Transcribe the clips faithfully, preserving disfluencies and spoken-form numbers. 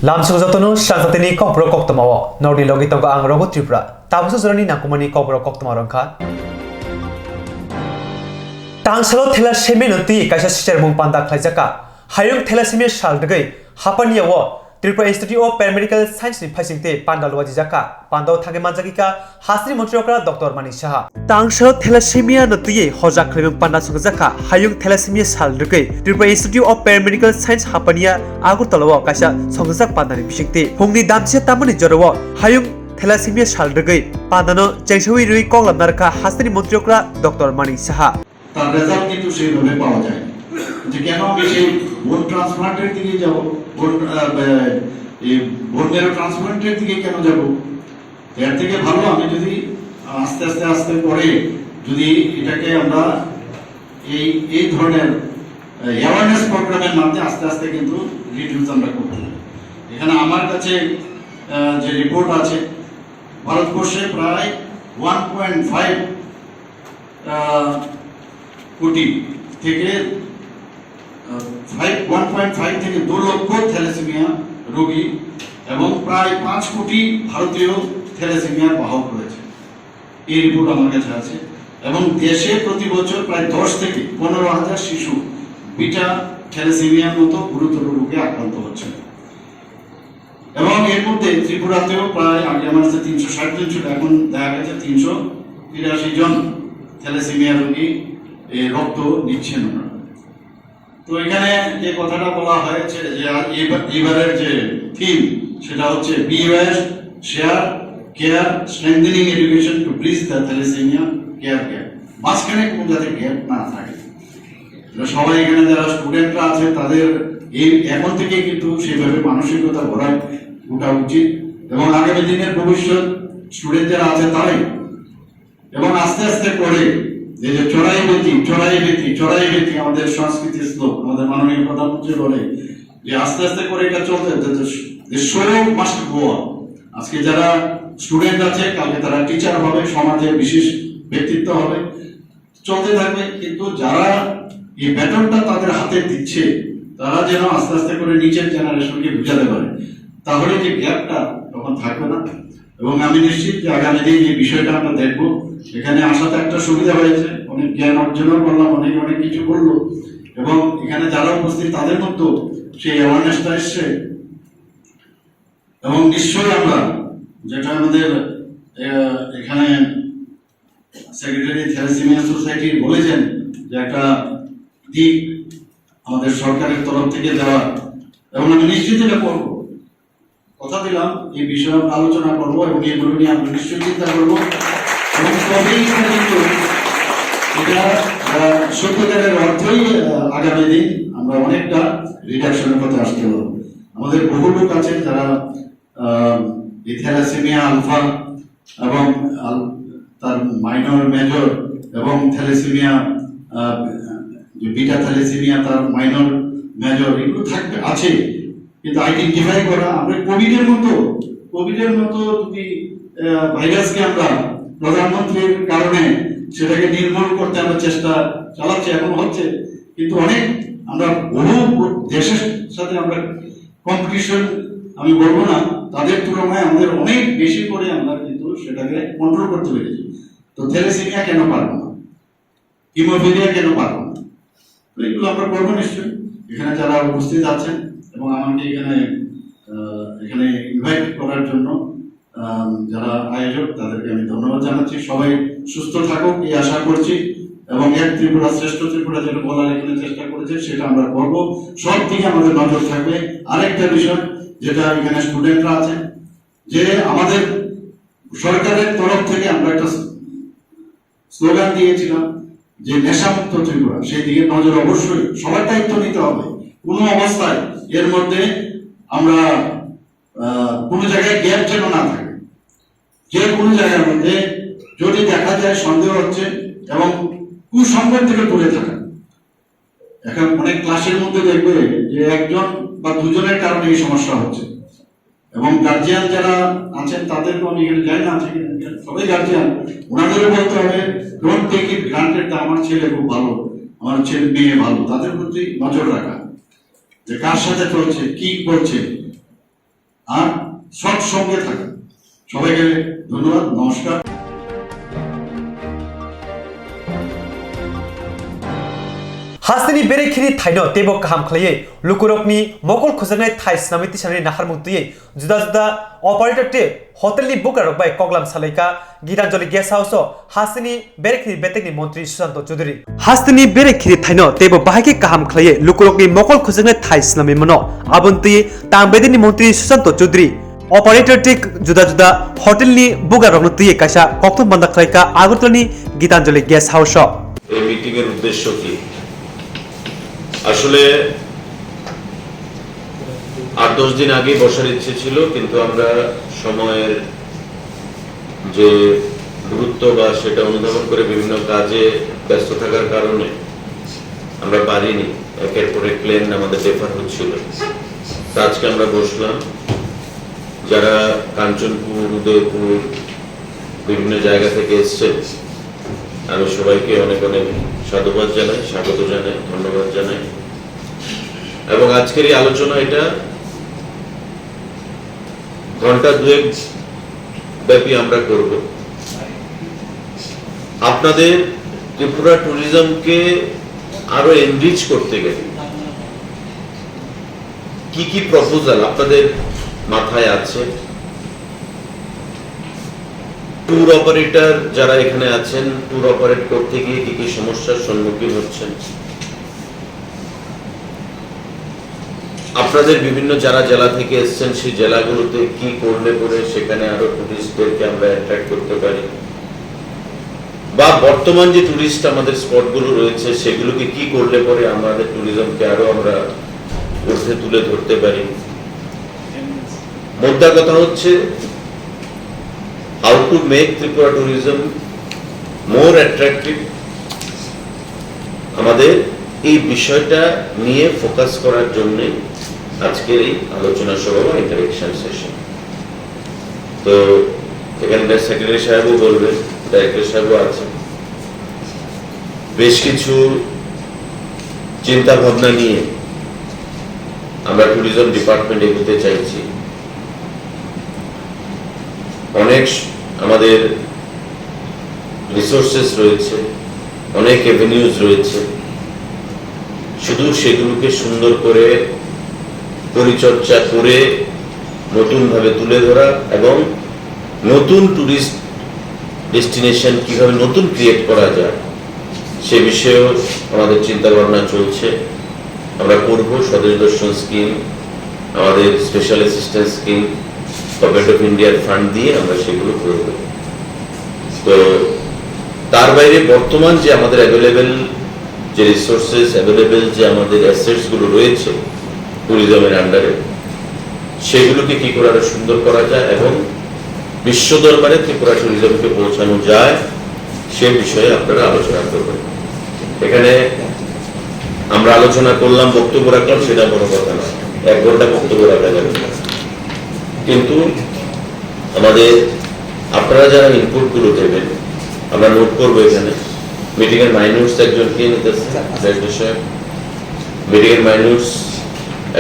Lamsong jotono srang jatini kokborok koktoma o norni logi tongo ang Raghu Tripura. Tabuksa jorani nangkukmani kokborok koktoma rok wngkha. Tangsalo thalassemia no twi kaisa sichermung panda khlaijakha. Hayung thalassemia sal rwgwi hapaniya o Tripura Institute of Paramedical Science ni phaisingtwi panda luajijak kha. Panda o thangwi manjagwi kha hasteni montri okra Doctor Manik Saha. Tangsalo thalassemia no twiwi hojak khlaimung panda songjakha. Hayung thalassemia sal rwgwi Tripura Institute of Paramedical Science hapaniya Agartala o kaisa songjak pandani bisingtwi. Phungni damchisa tamani jorao hayung thalassemia sal rwgwi pandano chengsawi rwi kok lamna rwkha hasteni montri okra Doctor Manik Saha. তার রেজাল্ট কিন্তু সেইভাবে পাওয়া যায় না। যে কেন আমি সেই বোন ট্রান্সপ্লান্টের দিকে যাব, বোন বোন মেরো ট্রান্সপ্লান্টের দিকে কেন যাব? এর থেকে ভালো আমি যদি আস্তে আস্তে আস্তে করে যদি এটাকে আমরা এই এই ধরনের অ্যাওয়ারনেস প্রোগ্রামের মাধ্যমে আস্তে আস্তে কিন্তু রিডিউস আমরা করতে পারি। এখানে আমার কাছে আহ, যে রিপোর্ট আছে, ভারতবর্ষে প্রায় ওয়ান পয়েন্ট ফাইভ কোটি থেকে ফাইভ ওয়ান পয়েন্ট ফাইভ থেকে দু লক্ষ থ্যালাসেমিয়া রোগী এবং প্রায় পাঁচ কোটি ভারতীয় থ্যালাসেমিয়ার বাহক রয়েছে। এই রিপোর্ট আমার কাছে আছে। এবং দেশে প্রতি বছর প্রায় দশ থেকে পনেরো হাজার শিশু বিটা থ্যালাসেমিয়ার মতো গুরুতর রোগে আক্রান্ত হচ্ছে। এবং এর মধ্যে ত্রিপুরাতেও প্রায় আগে আমার কাছে তিনশো ষাট জন ছিল, এখন দেখা গেছে তিনশো তিরাশি জন থ্যালাসেমিয়া রোগী এই রক্ত নিচ্ছেন ওনারা। তো এখানে যে কথাটা বলা হয়েছে যে আর এবার এবারের যে থিম সেটা হচ্ছে Be Aware, Share, Care, Strengthening Education to Bridge the Thalassemia Care Gap। মাঝখানে কোনো যাতে গ্যাপ না থাকে। তো সবাই এখানে যারা স্টুডেন্টরা আছে তাদের এই এখন থেকে কিন্তু সেইভাবে মানসিকতা গড়া ওঠা উচিত এবং আগামী দিনের ভবিষ্যৎ স্টুডেন্ট যারা আছে তারাই। এবং আস্তে আস্তে করে এই যে চড়াই বেতি চড়াই বেতি চড়াই বেতি আমাদের সংস্কৃতির শ্লোক, আমাদের মাননীয় প্রধানমন্ত্রী বলে যে আস্তে আস্তে করে এটা চলতে, the show must go on। আজকে যারা স্টুডেন্ট আছে কালকে তারা টিচার হবে, সমাজে বিশেষ ব্যক্তিত্ব হবে, চলতে থাকবে। কিন্তু যারা এই বেতনটা তাদের হাতে দিচ্ছে তারা যেন আস্তে আস্তে করে নিচের জেনারেশনকে বুঝাতে পারে, তাহলে যে গ্যাপটা তখন থাকবে না। এবং আমি নিশ্চিত যে আগামী দিন এই বিষয়টা আমরা দেখবো। এখানে আসাতে একটা সুবিধা হয়েছে, অনেক জ্ঞান অর্জনও করলাম, অনেক অনেক কিছু বললো। এবং এখানে যারা উপস্থিত তাদের মধ্যেও সেই অ্যাওয়ারনেসটা এসছে। এবং নিশ্চয়ই আমরা যেটা আমাদের আহ, এখানে সেক্রেটারি থ্যালাসেমিয়া সোসাইটি বলেছেন যে একটা দিক আমাদের সরকারের তরফ থেকে দেওয়া, এবং আমি নিশ্চিত এটা করবো। কথা দিলাম এই বিষয়ে আমরা আলোচনা করবো এবং এগুলো নিয়ে আমরা নিশ্চয়ই চিন্তা করবো। এবং তবেই এটা কিন্তু এটা আহ, সত্যিকারের অর্থই আহ, আগামী দিন আমরা অনেকটা রিডাকশনের পথে আসতে পারবো। আমাদের বহু লোক আছে যারা আহ, এই থ্যালাসেমিয়া আলফা এবং আল- তার মাইনর মেজর এবং থ্যালাসেমিয়া আহ, যে বিটা থ্যালাসেমিয়া তার মাইনর মেজর এগুলো থাকবে আছে, কিন্তু আইডেন্টিফাই করা আমরা কোভিড এর মতো কোভিড এর মতো যদি আহ, ভাইরাসকে আমরা প্রধানমন্ত্রীর কারণে সেটাকে নির্মূল করতে আমরা চেষ্টা চালাচ্ছি, এখন হচ্ছে, কিন্তু অনেক আমরা বহু দেশের সাথে আমরা কম্পিটিশন আমি বলবো না, তাদের তুলনায় আমাদের অনেক বেশি করে আমরা কিন্তু সেটাকে কন্ট্রোল করতে পেরেছি। তো থ্যালাসেমিয়া কেন পারবো না, হিমোফিলিয়া কেন পারবো না? তো এগুলো আমরা করবো নিশ্চয়ই। এখানে যারা উপস্থিত আছেন এবং আমাকে এখানে আহ, এখানে ইনভাইট করার জন্য আহ, যারা আয়োজক তাদেরকে আমি ধন্যবাদ জানাচ্ছি। সবাই সুস্থ থাকুক এই আশা করছি। এবং এক ত্রিপুরা শ্রেষ্ঠ ত্রিপুরা যেটা বলার এখানে চেষ্টা করেছে সেটা আমরা করব। সব দিকে আমাদের নজর থাকবে। আরেকটা বিষয় যেটা এখানে স্টুডেন্টরা আছেন, যে আমাদের সরকারের তরফ থেকে আমরা একটা স্লোগান দিয়েছিলাম যে নেশামুক্ত ত্রিপুরা, সেই দিকে নজর অবশ্যই সবার দায়িত্ব নিতে হবে। কোনো অবস্থায় এর মধ্যে আমরা আহ, কোনো জায়গায় গ্যাপ যেন না থাকে। যে কোনো জায়গার মধ্যে যদি দেখা যায় সন্দেহ হচ্ছে এবং কুসংগত থেকে দূরে থাকা। এখন অনেক ক্লাসের মধ্যে দেখবে যে একজন বা দুজনের কারণে এই সমস্যা হচ্ছে। এবং গার্জিয়ান যারা আছেন তাদেরকে আমি এখানে যাই না, ঠিক আছে, সবাই গার্জিয়ান, ওনাদেরও বলতে হবে, ডোন্ট টেক ইট গ্রান্টেড। আমার ছেলে খুব ভালো, আমার ছেলে মেয়ে ভালো, তাদের প্রতি নজর রাখা, যে কার সাথে চলছে, কি করছে। আর সৎসঙ্গে থাকা। সবাইকে ধন্যবাদ, নমস্কার। Hasteni bere khiri thaino teibo kaham khlaiwi lukurokni mokol khujaknai thai snamwi tisanani naharmung twiwi juda juda operator tei hotelni bugrarok bai koklam salaikha Gitanjali Guest House-o hasteni bere khiri betekni montri Susanto Chuduri. Hasteni bere khiri thaino teibo bahai khe kaham khlaiwi lukurokni mokol khujaknai thai snamwi mano. Aboni twi tang bedeni montri Susanto Chuduri operator tei juda juda hotelni bugrarokno twiwi kaisa kokthum banda khlaikha Agartalani Gitanjali Guest House-o. এই মিটিং এর উদ্দেশ্য কি? আসলে আট দশ দিন আগে বসার ইচ্ছে ছিল, কিন্তু আমরা সময়ের যে গুরুত্ব বা সেটা অনুধাবন করে বিভিন্ন কাজে ব্যস্ত থাকার কারণে আমরা পারিনি। একের পর এক প্ল্যান আমাদের ডেফার হচ্ছিল। তো আজকে আমরা বসলাম, যারা কাঞ্চনপুর, উদয়পুর, বিভিন্ন জায়গা থেকে এসছেন, আমি সবাইকে অনেক অনেক সাধুবাদ জানাই, স্বাগত জানাই, ধন্যবাদ জানাই। এবং আজকের এই আলোচনা, এটা ঘন্টা দুয়েক ব্যাপী আমরা করব। আপনাদের ত্রিপুরা ট্যুরিজমকে আরো এনরিচ করতে গেলে কি কি প্রপোজাল আপনাদের মাথায় আছে? ট্যুর অপারেটর যারা এখানে আছেন, ট্যুর অপারেট করতে গিয়ে কি কি সমস্যার সম্মুখীন হচ্ছেন? আপনাদের বিভিন্ন যারা জেলা থেকে এসছেন, সেই জেলাগুলোতে কি করলে পরে সেখানে আরো টুরিস্টদেরকে আমরা অ্যাট্রাক্ট করতে পারি, বা বর্তমান যে টুরিস্ট আমাদের স্পটগুলো রয়েছে, সেগুলোকে কি করলে পরে আমাদের ট্যুরিজমকে আরো আমরা ঊর্ধ্বে তুলে ধরতে পারি। মোদ্দা কথা হচ্ছে, how to make Tripura tourism more attractive. আমাদের এই বিষয়টা নিয়ে ফোকাস করার জন্য আজকের এই আলোচনা সভা বা ইন্টারেকশন সেশন। তো এখানকার সেক্রেটারি সাহেবও বলবেন, ডাইরেক্টর সাহেবও আছেন। বেশ কিছু চিন্তা ভাবনা নিয়ে আমরা ট্যুরিজম ডিপার্টমেন্ট এগোতে চাইছি। অনেক স-, আমাদের রিসোর্সেস রয়েছে, অনেক অ্যাভিনিউজ রয়েছে, শুধু সেগুলোকে সুন্দর করে পরিচর্যা করে নতুনভাবে তুলে ধরা এবং নতুন টুরিস্ট ডেস্টিনেশন কিভাবে নতুন ক্রিয়েট করা যায়, সে বিষয়েও আমাদের চিন্তা ভাবনা চলছে। আমরা করব স্বদেশ দর্শন স্কিম, আমাদের special assistance scheme, government of ইন্ডিয়ার ফান্ড দিয়ে আমরা সেগুলো করব। তো তার বাইরে বর্তমান যে আমাদের অ্যাভেলেবেল যে রিসোর্সেস, অ্যাভেলেবেল যে আমাদের অ্যাসেটসগুলো রয়েছে ট্যুরিজমের আন্ডারে, সেগুলোকে কি করে আরো সুন্দর করা যায় এবং বিশ্ব দরবারে ত্রিপুরা ট্যুরিজমকে পৌঁছানো যায়, সে বিষয়ে আপনারা আলোচনা করবেন। এখানে আমরা আলোচনা করলাম, বক্তব্য রাখলাম, সেটা বড় কথা নয়, এক ঘন্টা বক্তব্য রাখা যাবে না। কিন্তু আমাদের, আপনারা যারা ইনপুটগুলো দেবেন, আমরা নোট করবো এখানে। মিটিং এর মাইনুটস একজন কে নিতেছে, ডাইরেক্টর সাহেব। মিটিং এর মাইনুটস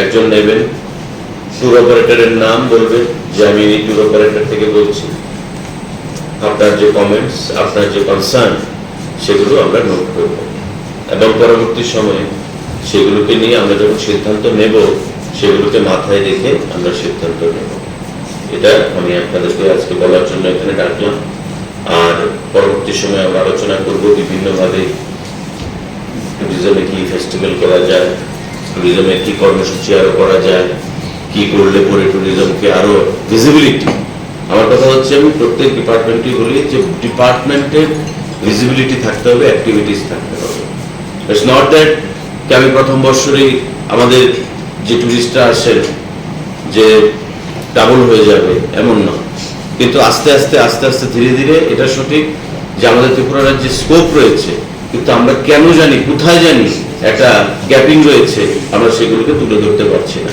একজন নেবেন, ট্যুর অপারেটরের নাম বলবেন যে আমি এই ট্যুর অপারেটর থেকে বলছি, আপনার যে কমেন্টস, আপনার যে কনসার্ন, সেগুলো আমরা নোট করব এবং পরবর্তী সময়ে সেগুলোকে নিয়ে আমরা যখন সিদ্ধান্ত নেব, সেগুলোকে মাথায় রেখে আমরা সিদ্ধান্ত নেব। এটা আমি আপনাদেরকে আজকে বলার জন্য এখানে ডাকলাম। আর পরবর্তী সময়ে আমরা আলোচনা করব বিভিন্নভাবে ট্যুরিজমে কি ফেস্টিভ্যাল করা যায়, ট্যুরিজমে কি কর্মসূচি আরো করা যায়, কি করলে পরে ট্যুরিজমকে আরো ভিজিবিলিটি। আমার কথা হচ্ছে, আমি প্রত্যেক ডিপার্টমেন্টই বলি যে ডিপার্টমেন্টের ভিজিবিলিটি থাকতে হবে, অ্যাক্টিভিটিস থাকতে হবে। ইটস নট দ্যাট কি আমি প্রথম বছরেই আমাদের যে ট্যুরিস্টরা আসেন যে ডাবল হয়ে যাবে, এমন না। কিন্তু আস্তে আস্তে, আস্তে আস্তে, ধীরে ধীরে এটা সঠিক যে আমাদের ত্রিপুরা রাজ্যে স্কোপ রয়েছে, কিন্তু আমরা কেন জানি, কোথায় জানি একটা গ্যাপিং রয়েছে, আমরা সেগুলোকে তুলে ধরতে পারছি না,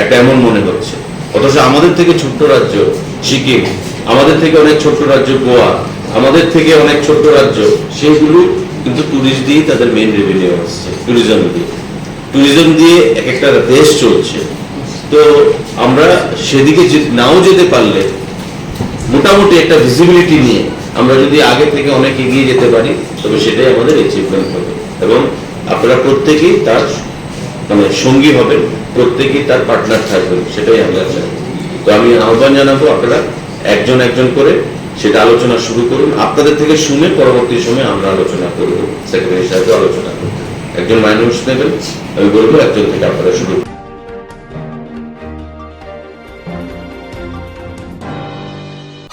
একটা এমন মনে হচ্ছে। অথচ আমাদের থেকে ছোট্ট রাজ্য সিকিম, আমাদের থেকে অনেক ছোট্ট রাজ্য গোয়া, আমাদের থেকে অনেক ছোট্ট রাজ্য, সেগুলো কিন্তু ট্যুরিস্ট দিয়েই তাদের মেইন রেভিনিউ আসছে, ট্যুরিজম দিয়ে। ট্যুরিজম দিয়ে এক একটা দেশ চলছে। তো আমরা সেদিকে যে-, নাও যেতে পারলে মোটামুটি একটা ভিজিবিলিটি নিয়ে আমরা যদি আগে থেকে অনেক এগিয়ে যেতে পারি, তবে সেটাই আমাদের অ্যাচিভমেন্ট হবে। এবং আপনারা প্রত্যেকেই তার, মানে, সঙ্গী হবেন, প্রত্যেকেই তার পার্টনার থাকবেন, সেটাই আমরা চাই। তো আমি আহ্বান জানাবো, আপনারা একজন একজন করে সেটা আলোচনা শুরু করুন। আপনাদের থেকে শুনে পরবর্তী সময়ে আমরা আলোচনা করব, সেক্রেটারি সাহেব আলোচনা করবেন। একজন মাইনরিটি নেবেন, আমি বলবো একজন থেকে আপনারা শুরু করুন।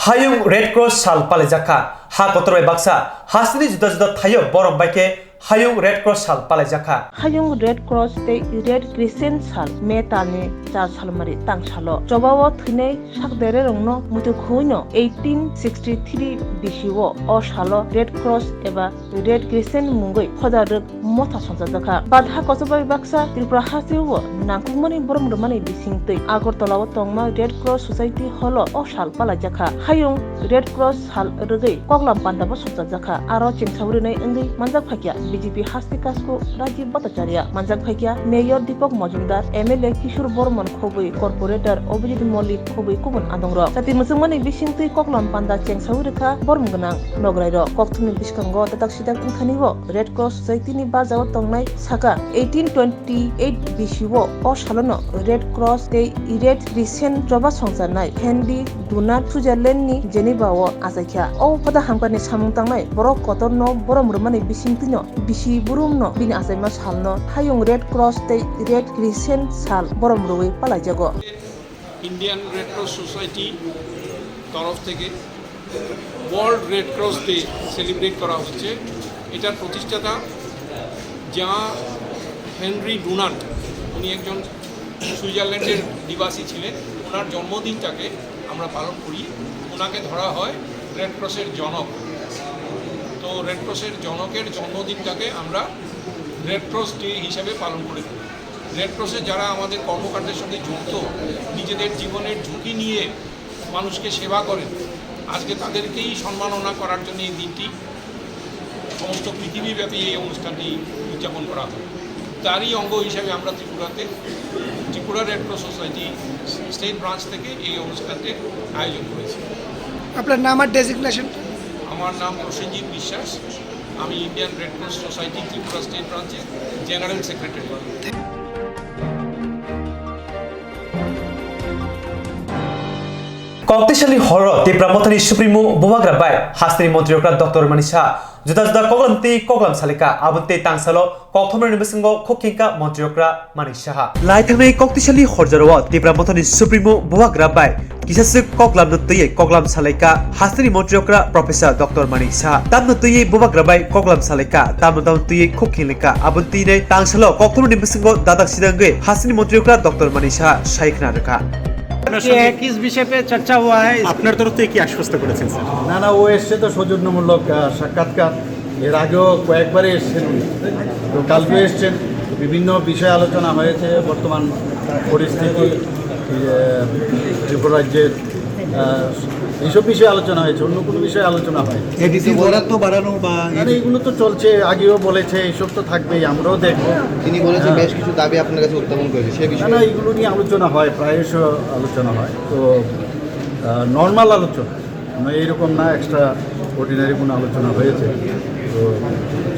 Hayung Red Cross sal palaijak kha. Ha kotor bai baksa hasteni juda juda thaio borok bai khe Hayung Red Cross sal palaijak kha. Hayung Red Cross tei Red Crescent sal May talni char salmari tangsalo. Chobao thwinai sakdererokno muitu khuino eighteen sixty-three B C o o salo Red Cross eba Red Crescent mungwi hoda rwk motha songchajakha. Badha kochok bai baksa Tripura hasteo nangkukmani borom rwmani bisingtwi Agartala o tongma Red Cross Society Hall o o sal palaijakha. Hayung Red Cross sal rwgwi koklam panda bo songchajakha. Aro chengsa rinai wngwi manjak phaikha B J P hasti kasku Rajiv Bhattacharya, manjak phaikha Mayor Deepak Majumdar, M L A Kishore Bormon khobwi, Corporator Abhijit Malik khobwi kubun adongrok. Jati mwchangmani bisingtwi koklam panda chengsawi rwkha borom gwnang nograirok. Kokthumni bwskango dadak sidak wngthani o Red Cross Society ni barjao tongnai saka eighteen twenty-eight B C o o salono Red Cross tei Red Crescent choba songcharnai Henry Dunant Switzerland ni Geneva o achaikha. O hoda hamkar ni samung tangnai borok kotor no borom rwmani bisingtwi no bisi burum no bini achaima sal no Hayung Red Cross tei Red Crescent sal borom rwui palaijago. Indian Red Cross society তরফ থেকে world red cross day celebrate করা হচ্ছে। এটার প্রতিষ্ঠাতা জা Henry Dunant, উনি একজন সুইজারল্যান্ডের নিবাসী ছিলেন। ওনার জন্মদিনটাকে আমরা পালন করি। ওনাকে ধরা হয় রেড ক্রসের জনক। তো রেড ক্রসের জনকের জন্মদিনটাকে আমরা রেড ক্রস ডে হিসাবে পালন করে থাকি। রেড ক্রসে যারা আমাদের কর্মকাণ্ডের সঙ্গে জড়িত, নিজেদের জীবনের ঝুঁকি নিয়ে মানুষকে সেবা করেন, আজকে তাদেরকেই সম্মাননা করার জন্য এই দিনটি সমস্ত পৃথিবীব্যাপী এই অনুষ্ঠানটি উদযাপন করা হয়। তারই অঙ্গ হিসাবে আমরা ত্রিপুরাতে Tripura red Cross society state branch থেকে এই অনুষ্ঠানটির আয়োজন করেছি। আপনার নাম আর ডেজিগনেশন? আমার নাম প্রসেনজিৎ বিশ্বাস। আমি Indian Red Cross Society Tripura state ব্রাঞ্চের general secretary. Koktisani horo Tipra Mothani Supremo Bubagra bai hasteni Montri Okra Doctor Manik Saha juda juda koklam tei koklam salika. Aboni tei tangsalo kokthumrokni bisingo khukingka Montri Okra Manik Saha. Laithangni koktisani horjarao Tipra Mothani Supremo Bubagra bai kisaswk koklamno twiwi koklam salaikha hasteni Montri Okra Professor Doctor Manik Saha. Tamno twiwi Bubagra bai koklam salaikha, tamno tamno twiwi khukinglikha. Aboni twiwi tangsalo kokthumrokni bisingo dadak sidangwi hasteni Montri Okra Doctor Manik Saha sai khna rwkha. ये किस विषय पे चर्चा हुआ है? আপনার তরফ থেকে কি আশ্বস্ত করেছেন, স্যার? না, না, ও এসছে তো সৌজন্যমূলক, আহ, সাক্ষাৎকার। এর আগেও কয়েকবারই এসছেন উনি, তো কালকেও এসছেন। বিভিন্ন বিষয়ে আলোচনা হয়েছে, বর্তমান পরিস্থিতি, এই যে ত্রিপুরা রাজ্যের, আহ, এইসব বিষয়ে আলোচনা হয়েছে, অন্য কোনো বিষয়ে আলোচনা হয়নি। এডিসি বরাদ্দ বাড়ানো বা না, না, এগুলো তো চলছে, আগেও বলেছে, এইসব তো থাকবেই, আমরাও দেখবো। তিনি বলেছেন, হ্যাঁ। বেশ কিছু দাবি আপনার কাছে উত্থাপন করেছে, সে না, বিষয়ে? না, এগুলো নিয়ে আলোচনা হয়, প্রায়শ আলোচনা হয়। তো, আহ, নর্মাল আলোচনা, মানে, এইরকম না, এক্সট্রা অর্ডিনারি কোনো আলোচনা হয়েছে, তো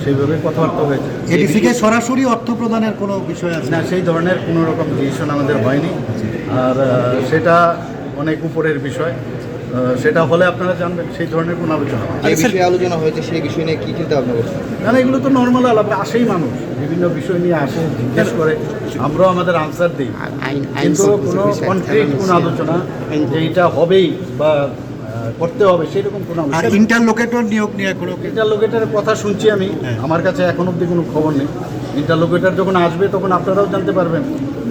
সেইভাবে কথাবার্তা হয়েছে। এডিসি কে সরাসরি অর্থ প্রদানের কোনো বিষয় আছে? না, সেই ধরনের কোনো রকম ডিসিশন আমাদের হয়নি। আর, আহ, সেটা অনেক উপরের বিষয়। আহ, সেটা হলে আপনারা জানবেন, সেই ধরনের কোনো আলোচনা হয়নি। যে বিষয়ে আলোচনা হয়েছে, সেই বিষয় নিয়ে কি চিন্তা ভাবনা করছেন? না, না, এগুলো তো নর্মাল আলাপ, আসেই মানুষ, বিভিন্ন বিষয় নিয়ে আসে, জিজ্ঞেস করে, আমরাও আমাদের আনসার দিই। আইন, আইন কিন্তু সম্পর্কিত কোনো বিষয়, কনক্রিট কোনো আলোচনা যে এটা হবেই বা, আহ, করতে হবে, সেরকম কোনো আলোচনা আর নেই। ইন্টারলোকেটর নিয়োগ নিয়ে কোনো ইন্টারলোকেটরের কথা শুনছি আমি, হ্যাঁ। আমার কাছে এখন অবধি কোনো খবর নেই। ইন্টারলোকেটর যখন আসবে, তখন আপনারাও জানতে পারবেন।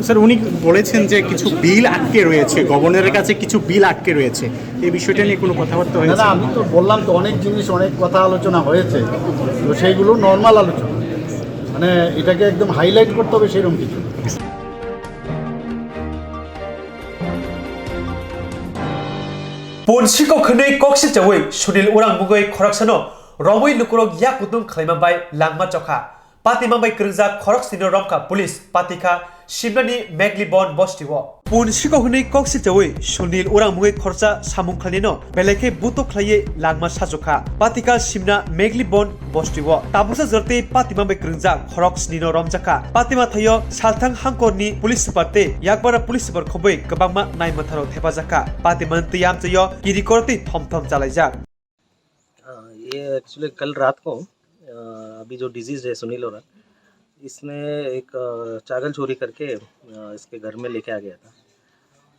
স্যার, উনি বলেছেন যে কিছু বিল আটকে রয়েছে, গভর্নরের কাছে কিছু বিল আটকে রয়েছে, এই বিষয়টা নিয়ে কোনো কথাবার্তা না, হয়েছে? না, আমি তো বললাম তো, অনেক জিনিস, অনেক কথা আলোচনা হয়েছে, তো সেইগুলো নর্মাল আলোচনা, মানে, এটাকে একদম হাইলাইট করতে হবে সেরকম কিছু। Pun siko khwnwi kok sichawi Sunil Urang mungwi khoroksano romwi lukurok yak kutung khlaima bai langma chokha. Pati mangbai kwrwngjak khoroksnino romkha police, patikha Simnani Meglibon bostio. Pun siko hwnwi kok silchawi Sunil Orang mungwi khoroksa samung khlainino belai khe buto khlaiwi langma sachukha. Patika simna Meglibon bostio tabuksa jora tei patima bai kwrwngjak khorok snino romjakha. Patima thaio Salthang hangkorni police super tei Yakbara police super khobwi kwbangma naimwtharok thepajakha. Patimani twi amchaio kirikor tei thom thom chalaijak. हाँ, ये एक्चुअली कल रात को, अ, अभी जो डिजीज है सुनील ओरान, इसने एक, अ, छागल चोरी करके, अ, इसके घर में लेके आ गया था।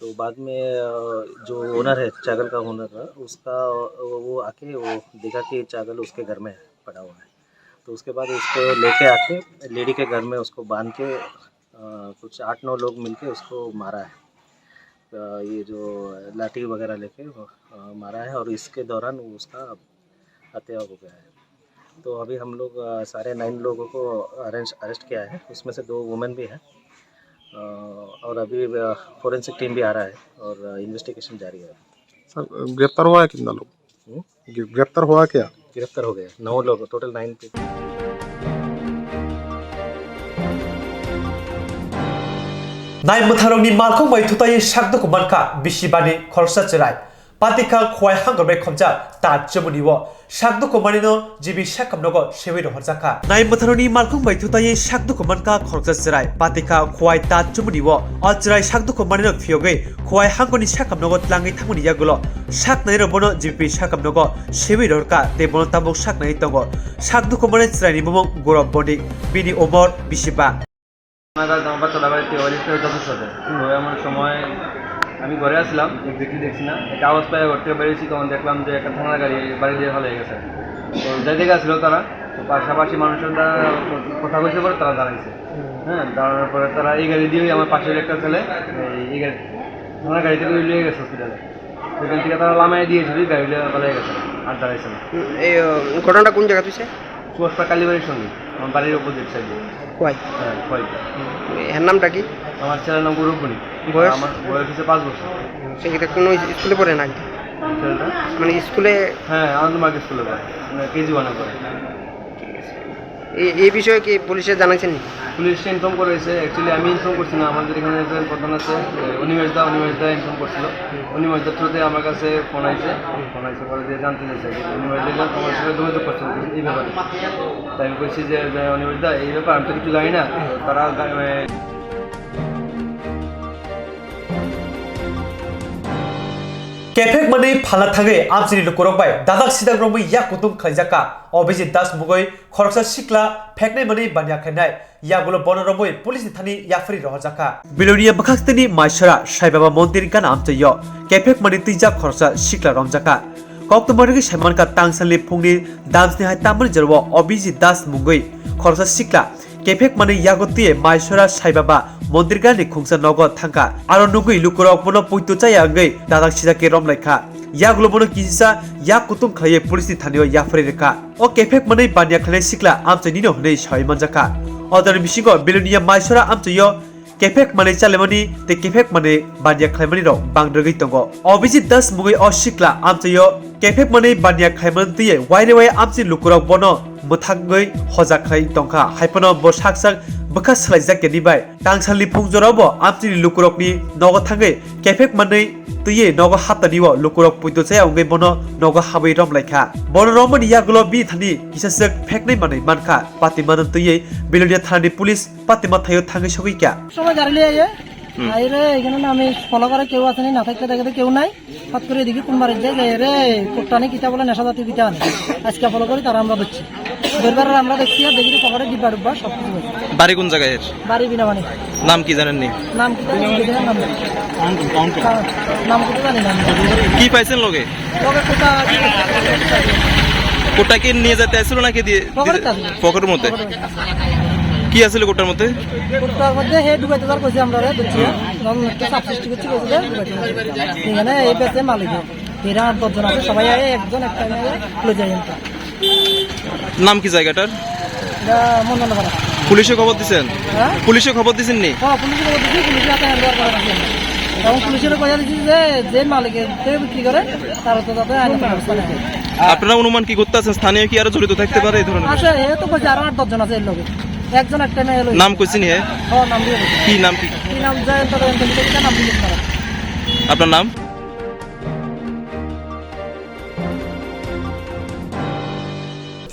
तो बाद में, अ, जो ओनर है, छागल का ओनर था, उसका, वो, वो आके वो देखा कि छागल उसके घर में पड़ा हुआ है। तो उसके बाद उसको लेके आके लेडी के घर में उसको बांध के, अ, कुछ आठ नौ लोग मिलके उसको मारा है। अ, ये जो लाठी वगैरह लेके वो, अ, मारा है और इसके दौरान उसका हत्या हो गया है। तो अभी हम लोग, अ, सारे नाइन लोगों को अरेंज-, अरेस्ट किया है, उसमें से दो वुमेन भी है। अ, और अभी, अ, फॉरेंसिक टीम भी आ रहा है और, अ, इन्वेस्टिगेशन जारी है। सर, गिरफ्तार हुआ है कितना लोग? हम्म? गि-, गिरफ्तार हुआ क्या? गिरफ्तार हो गया, नौ लोग, total nine people. Naimwtharokni malkhung bai thutai sak dukhu mankha bisi bani khoroksa chwrai. Patikha Khowai hangor bai khobjak ta chumuni o sak dukhu manino G B sakam nogo sewi rohorjakha. Naimwtharokni malkhung bai thutai sak dukhu mankha khoroksa chwrai. Patikha Khowai ta chumuni o o chwrai sak dukhu manino phiyogwi Khowai hangorni sakam nogo tlangwi thangmani yagulo sak nairok bono G B sakam nogo sewi rohorkha tei bono tabuk sak naiwi tongo. Sak dukhu mani chwraini bumung Gurop Bonik, bini umor bisi ba. আমার বাড়ি তো ওই দিকটা হয়তো অফিস আছে। তো এমন সময় আমি ঘরে আসলাম, এক্স্যাক্টলি দেখছি না, একটা আওয়াজ পাই ঘর থেকে বেরিয়েছি, তখন দেখলাম যে একটা থানা গাড়ি বাড়ি দিয়ে ভালো হয়ে গেছে। তো যাই দেখে আসলো তারা, তো পাশাপাশি মানুষের দ্বারা কথা কইছে পরে তারা দাঁড়াইছে। হ্যাঁ, দাঁড়ানোর পরে তারা এই গাড়ি দিয়েই আমার পাশের একটা ছেলে, এই, এই গাড়ি, থানা গাড়ি থেকে নিয়ে গেছে হসপিটালে। সেখান থেকে তারা লামাই দিয়েছিল, গাড়ি নিয়ে পালিয়ে গেছে, আর দাঁড়াইছে না। হুম, এই, আহ, ঘটনাটা কোন জায়গাত হইছে? চুয়াশটা কালীবাড়ির সঙ্গে, আমার বাড়ির অপোজিট সাইডে। কই? হ্যাঁ, কই। হুম, এর নামটা কি? আমার ছেলের নাম গৌরব বণিক। বয়স? আমার বয়স হচ্ছে পাঁচ বছর। সে এটা কোনো স্কুলে পড়ে নাকি? ছেলেটা? মানে স্কুলে? হ্যাঁ, আনন্দ মার্কেট স্কুলে পড়ে, মানে কেজি ওয়ানে পড়ে। ঠিক আছে। এই, এই বিষয়ে কি পুলিশে জানাইছেন? পুলিশকে ইনফর্ম করা হয়েছে। অ্যাকচুয়ালি আমি ইনফর্ম করছি না, আমাদের এখানে একজন প্রধান আছে, এ, অনিমেষ দা, অনিমেষ দা ইনফর্ম করছিল। অনিমেষ দার থ্রুতে আমার কাছে ফোন আইছে, ফোন আইছে পরে দিয়ে জানতে চাইছে যে অনিমেষ দা আমার সাথে যোগাযোগ করছে এই ব্যাপারে। তাই আমি কইছি যে, যে অনিমেষ দা, এই ব্যাপারে আমি তো কিছু জানি না। তারা গা-, এ, Kephek manwi phalna thangwi amchaini lukurok bai dadak sidak romwi yak kutung khlaijakha. Abhijit Das mungwi khoroksa sikla pheknai manwi baniya khlainai. Yagulo bono romwi police ni thani yaphari rohorjakha. Bilonia bwkhaktwini Maisora Sai Baba mondir gana amchaio kephek manwi twijak khoroksa sikla romjakha. Koktwma rwgwi saimankha tangsalni phungni damsni hai tamani jorao Abhijit Das mungwi khoroksa sikla kephek manwi yago twiwi Maisora Sai Baba mondir gani khungsa nogo thangkha. Aro nugwi lukurok bono poito chaya wngwi dadak sijak khe romlaikha. Yagulo bono kisisa yak kutung khlaiwi police ni thani o yaphari rwkha. O kephek manwi baniya khlainai sikla amchai nino hwnwi sawi manjakha. O jora bisingo Bilonia Maisora amchaio kephek manwi chalemani tei kephek manwi baniya khlaimani rok bang rwgwi tongo. Abhijit Das mungwi o sikla amchaio kephek manwi baniya khlaimani twiwi waire wai amchini lukurok bono mwthangwi hoja khlai tongkha. Haiphano bo sak sak bwkha swlaijak yani bai. Tangsalni phung jorao bo amchini lukurokni nogo thangwi kephek manwi twiwi nogo haptani o lukurok poito chaya wngwi bono nogo habwi romlaikha. Bono romani yagulo bini thani kisa swk pheknai manwi mankha. Patimano twiwi Bilonia thanani police patima thaio thangwi sogwi kha. সময় গাড়ি নিয়ে আইয়ে, হুম। আইরে এখানে না আমি ফলো করে কেউ আসেনি, না থাকতে দেখে তো কেউ নাই। হঠাৎ করে এদিকে কোন বাড়ির যায়, যে, "রে, কুত্তা নেই, কিতা বলে নেশা জাতীয় কিতা আনে।" আজকে ফলো করি তারা আমরা ধরছি। ধরবার আমরা দেখছি আর দেখি যে পকেটে ডিব্বা ডুব্বা সব কিছু আছে। বাড়ি কোন জায়গায় এর? বাড়ি বিনাবানি। নাম কি জানেননি? নাম কি জানি, নাম জানি। নাম কি জানি না আমি। কি পাইছেন লগে? লগে কুত্তা আছে। কুত্তা কি নিয়ে যেতে আসছিল নাকি দিয়ে? পকেটে আছে। পকেটের মধ্যে? পকেটের মধ্যে। কি আছিল কুত্তার মধ্যে? কুত্তার মধ্যে হে ঢুকাইতে তার কইছে আমরা রে, বুঝছি। হুম। তখন একটু চাপ সৃষ্টি করছি, কইছে যে ঢুকাইতে তার। এখানে এই বেচে মালিক। এরা আট দশ জন আছে, সবাই আয়, একজন একটা নিয়ে লই যায় এনতে। নাম কি জায়গাটার? এটা মন্দনপাড়া। পুলিশে খবর দিছেন? হ্যাঁ? পুলিশে খবর দিছেন নি? হ্যাঁ, পুলিশে খবর দিছি, পুলিশে হাতে হ্যান্ড ওভার করা দিছে। এবং পুলিশের কইয়া দিছি যে, যে মালিকের থেকে বিক্রি করে, তার তো যাতে আইনত ব্যবস্থা নেয়। আপনারা অনুমান কি করতে আছেন, স্থানীয় কি আরো জড়িত থাকতে পারে এই ধরনের? আছে, এ তো কইছে আরো আট দশ জন আছে এর লগে। একজন একটা মেয়ে এলো। নাম কইছেন হে? ও, নাম দিয়ে বলছি। কি নাম কি? কি নাম? জয়ন্ত, জয়ন্ত, কি নাম দিয়ে বলছি? আপনার নাম?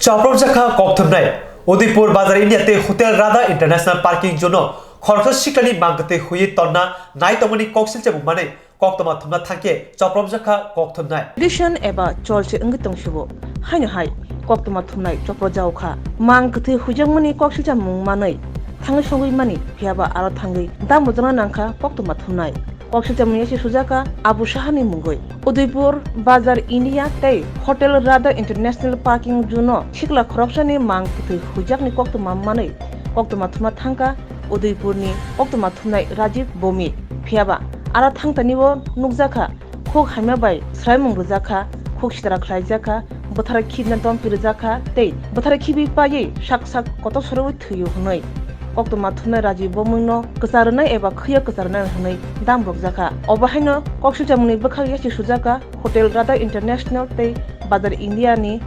Chopropjakha kokthumnai. Udaipur Bazar India tei Hotel Radha International Parking Zone-o khoroksa siklani mangkwtwi huiwi tonna nai tongmani koksilchemung manwi koktwma thumna thangkhe chopropjakha kokthumnai. Tradition eba chol se wngwi tongsibo, haino hai koktwma thumnai choprojaokha. Mangkwtwi huijakmani koksilchemung manwi thangwi sogwi mani, phiyaba aro thangwi dam rwjakna nangkha koktwma thumnai. Koksilchemung yachi sujaka Abu Sahani mungwi. Udaipur, Bazar India tei Hotel Radha International Parking Zone-o sikla khoroksani mangkwtwi huijakni koktwma manwi koktwma thumna thangkha Udaipurni koktwma thumnai Rajiv Bhowmik. Phiyaba aro thangtani-o nukjakha khuk hamya bai swraimung rwjakha, khuk sitra khlaijakha, bwthara khibina tompi rwjakha tei bwthara khibi paiwi sak sak kotor sorowi thwio hwnwi koktwma thumnai Rajiv Bhowmikno kwchar rwnai eba khwiya kwchar rwnai hwnwi dam rwkjakha. Obo haino koksilchamungni bwkhak yachi sujakha Hotel Radha International tei Bazar India ni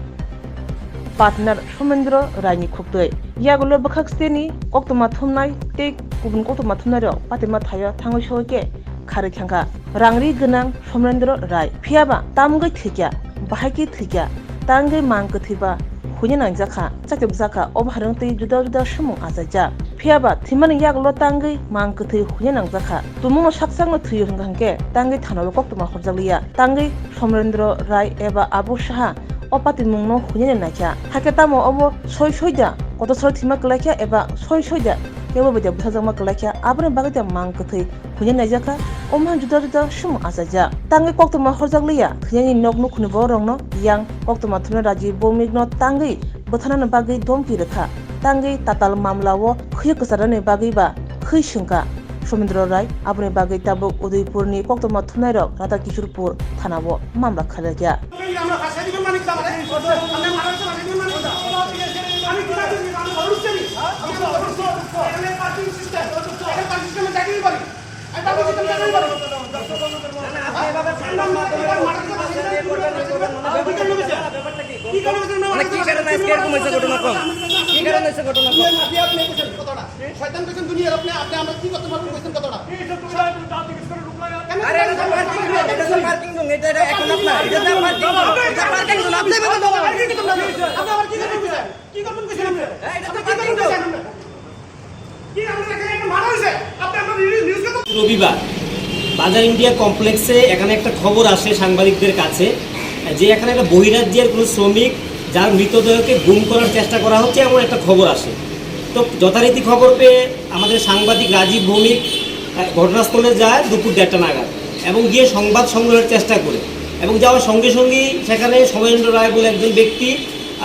partner Somendra Rai ni khuktwi. Yagulo bwkhak steni koktwma thumnai tei kubun koktwma thumnai rok patima thaio thangwi soi khe kharwi thangkha rangri gwnang Somendra Rai. Phiyaba tamgwi thwikya, bahai khe thwikya, tangwi mang kwthwiba huina nangjakha, chakchapjakha, obo harwng tei juda juda swmung achaijak. Phiyaba thwimani yagulo tangwi mang kwthwi huina nangjakha. Tumungno saksakno thwio hwnkha hwnkhe tangwi thanao koktwma horjakliya. Tangwi Somrendra Rai eba Abu Saha o patimungno huinani naikha. Hakhe tamo obo soi soida kotor soi thwima kwlaikha eba soi soida kebo bai da bwtharjakma kwlaikha, aboni bagwi da mang kwthwi huina naijakha, omo hai juda juda swmung achaijak. Tangwi koktwma horjakliya thwinani nok nukhungni bororokno yang koktwma thumnai Rajiv Bhowmikno tangwi bwtharnani bagwi domki rwkha. Tangwi tatal mamla-o khwi kwcharnani bagwi ba khwi swngkha Somendra Rai, aboni bagwi tabuk Udaipurni koktwma thumnairok Radha Kishorpur thanao mamla khlaikha. আমরা ভাষা দিকে মানিক না, মানে, আমরা মারা হচ্ছে ভাষা দিকে মানিক না। আমি কিভাবে দিবি? আমি ঘরে ঢুকতে দিই। আমি তো ঘরে ঢুকতে দিই। এখানে পার্কিং সিস্টেম। এখানে পার্কিং সিস্টেমে জায়গা দিতে পারি। আমি পার্কিং সিস্টেম জায়গা দিতে পারি। না, না, আপনি এভাবে মার্ডার করে ভাষা দিকে মানিক না। কি কারণে হয়েছে? কি কারণে হয়েছে? মানে, কি কারণে আজকে এরকম হয়েছে ঘটনা? কম? কি কারণে হয়েছে ঘটনা? কম? আপনি, আপনি বলছেন কতটা? শয়তান কইছেন দুনিয়ার আপনি, আপনি আমরা কি করতে পারবেন কইছেন কতটা? আরে, এটা তো পার্কিং জোন, এটা তো পার্কিং জোন, এটা, এটা এখন আপনার, এটা তো পার্কিং জোন, এটা পার্কিং জোন, আপনি এভাবে দখল করেন। আপনি আবার কি করবেন কইছেন? কি করবেন কইছেন আপনি? হ্যাঁ, এটা তো পার্কিং জোন। কি আমরা এখানে একটা মারা হয়েছে? আপনি আপনার নিউজ, নিউজ রবিবার বাজার ইন্ডিয়া কমপ্লেক্সে এখানে একটা খবর আসে সাংবাদিকদের কাছে যে এখানে একটা বহিরাজ্যের কোনো শ্রমিক যার মৃতদেহকে গুম করার চেষ্টা করা হচ্ছে, এমন একটা খবর আসে। তো যথারীতি খবর পেয়ে আমাদের সাংবাদিক রাজীব ভৌমিক, আহ, ঘটনাস্থলে যায় দুপুর দেড়টা নাগাদ এবং গিয়ে সংবাদ সংগ্রহের চেষ্টা করে এবং যাওয়ার সঙ্গে সঙ্গেই সেখানে সমরেন্দ্র রায় বলে একজন ব্যক্তি,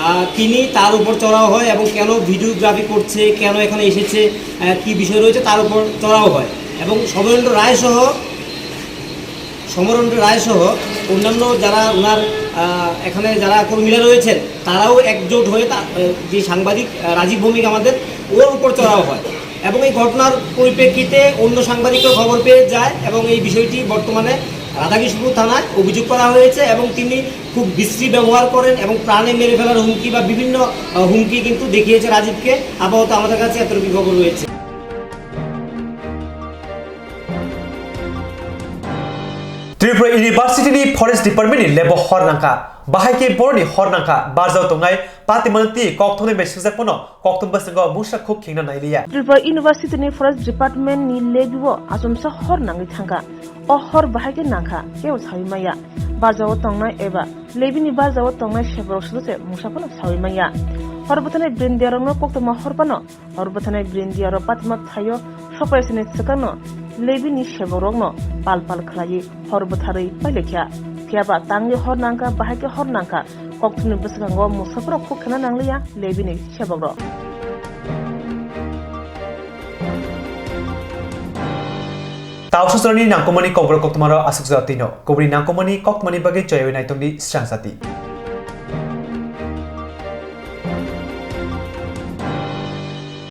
আহ, তিনি তার উপর চড়াও হয় এবং কেন ভিডিওগ্রাফি করছে, কেন এখানে এসেছে, আহ, কী বিষয় রয়েছে তার উপর চড়াও হয় এবং সমরেন্দ্র রায় সহ সমরেন্দ্র রায় সহ অন্যান্য যারা ওনার, আহ, এখানে যারা কর্মীরা রয়েছেন, তারাও একজোট হয়ে তা-, আহ, যে সাংবাদিক, আহ, রাজীব ভৌমিক আমাদের, ওর উপর চড়াও হয় এবং এই ঘটনার পরিপ্রেক্ষিতে অন্য সাংবাদিকরা খবর পেয়ে যায় এবং এই বিষয়টি বর্তমানে রাধাকৃষ্ণপুর থানায় অভিযোগ করা হয়েছে এবং তিনি খুব বিশ্রী ব্যবহার করেন এবং প্রাণে মেরে ফেলার হুমকি বা বিভিন্ন, আহ, হুমকি কিন্তু দেখিয়েছে রাজীবকে। আপাতত আমাদের কাছে এতটুকু খবর রয়েছে। Tripura University ni Forest Department ni lab o hor nangkha. Bahai khe boroni hor nangkha. Barjao tongnai patimanti kokthumnai bai swngjak phano kokthum bwskango mungsa khuk khengna nailiya. Tripura University ni Forest Department ni lab o achomsa hor nangwi thangkha. O hor bahai khe nangkha, kebo saui maya. Barjao tongnai eba lab ni barjao tongnai seborok sudose mungsa phano saui maya. Hor bwthanai brindiarokno koktwma hor phano Hor bwthanai brindiarok patima thaio sopaisani swkangno lab ni seborokno pal pal khlaiwi hor bwtharwi pailaikha. Phiyaba tangwi hor nangkha, bahai khe hor nangkha, kokthumni bwskango mungsa phano khuk khena nangliya lab ni sebokrok. Tausa chorani nangkukmani kokborok koktwmaro aswk jora twino, kubuni nangkukmani koktwmani bagwi choyawi naitongdi srang jati.